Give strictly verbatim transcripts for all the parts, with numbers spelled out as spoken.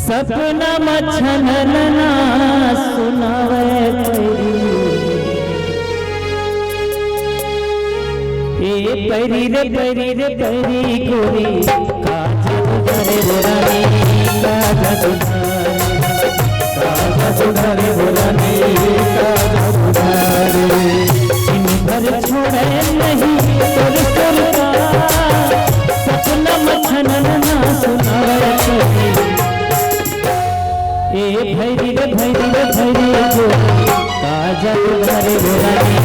सपना म छनन ना सुनावे पैरी। ए पैरी रे पैरी रे पैरी गोरी, का जादू धरे वो रानी, का जादू धरे, का जादू धरे वो रानी, का जादू धरे। दिन भर छोड़े नहीं तोर सुरता, सपना म छनन ना सुनावे पैरी। ए भैरी रे भैरी रे भैरी गो, का जादू धरे वो रानी,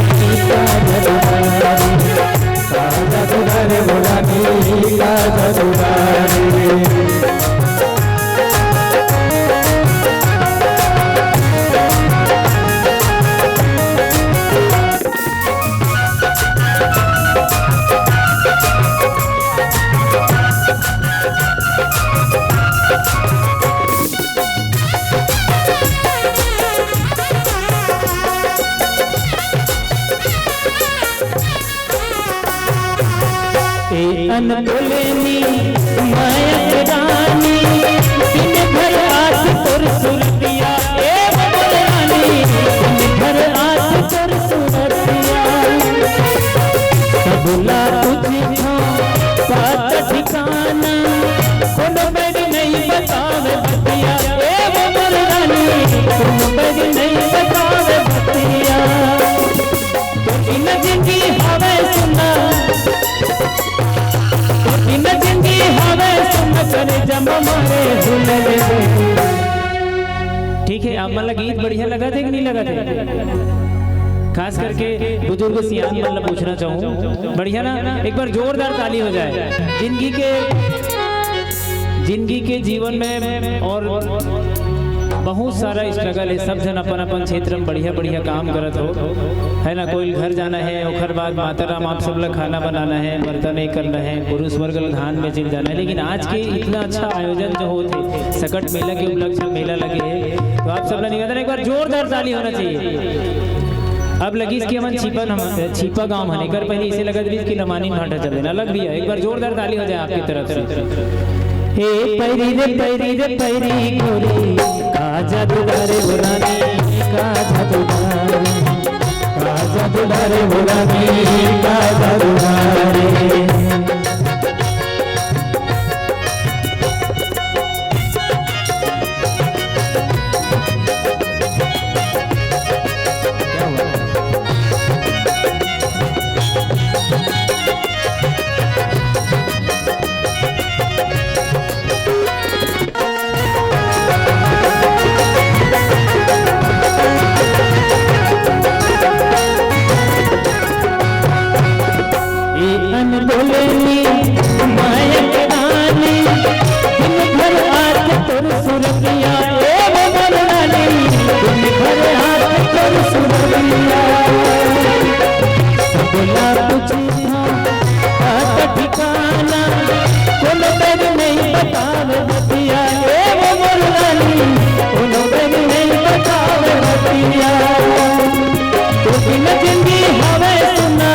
का जादू धरे, का जादू धरे वो रानी, का जादू धरे। ए अनबोलनी मायक रानी, दिन भर आस तोर सुरतिया। ए बबल रानी, दिन भर आस तोर सुरतिया। तबला तुझे पात ठिकाना, कोनो बैर नहीं बतावे बतिया। ए बबल रानी, कोनो बैर नहीं बतावे बतिया। तोर बिना जिंदगी हवे सुना, तोर बिना जिंदगी हवे सुना, करे जम मारे हुलर। ठीक है, आप मन ला गीत बढ़िया लगत हे कि नहीं लगत हे? खास करके बुजुर्ग सियान मन ला पूछना चाहूँ, बढ़िया ना? एक बार जोरदार ताली हो जाए। जिंदगी के, जिंदगी के जीवन में और बहुत सारा स्ट्रगल है, सब झन अपन अपन क्षेत्र में बढ़िया बढ़िया काम करत हो, है ना? कोई घर जाना है, ओकर बाद माता राम आप सब ला खाना बनाना है, बर्तन एक करना है, पुरुष वर्ग ला धान बेचे जाना है, लेकिन आज के इतना अच्छा आयोजन जो होत हे, सकट मेला के उपलक्ष्य में मेला लगे हे, तो आप सब ला निवेदन, एक बार जोरदार ताली होना चाहिए। अब लगिस कि हमन छिपा नम-, छिपा गांव हन, एकर पहले इसे लगत रहिस कि नमानी भाटा चल देना। लग भैया, एक बार जोरदार ताली हो जाए आपकी तरफ से। हे पैरी रे पैरी रे पैरी गोरी, का जादू धरे वो रानी, का जादू धरे, का जादू धरे वो रानी, का जादू धरे। ए अनबोलनी मायक रानी, दिन भर आके तोर सुरतिया, ए वो बलरानी, दिन भर आके तोर सुरतिया। सबला पूछी था, का ठिकाना, कोनो बैर नहीं बतावे बतिया, ए वो बलरानी, कोनो बैर नहीं बतावे बतिया। तोर बिना जिंदगी हवे सुना,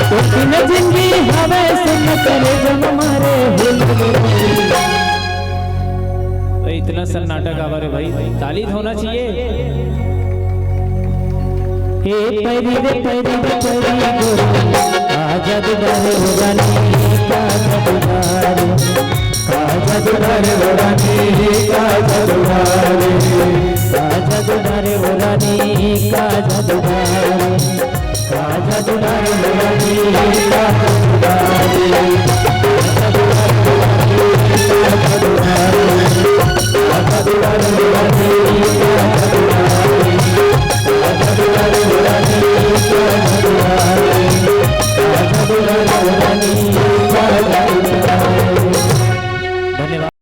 तोर बिना जिंदगी हवे सुना, करे जम मारे हुलर। भाई, इतना सन्नाटा काबर हे भाई, ताली तो होना चाहिए। हे पैरी रे पैरी रे पैरी गोरी, का जादू धरे वो रानी, का जादू धरे, का जादू धरे वो रानी, का जादू धरे, का जादू धरे वो रानी, का जादू धरे, का जादू धरे वो रानी, का जादू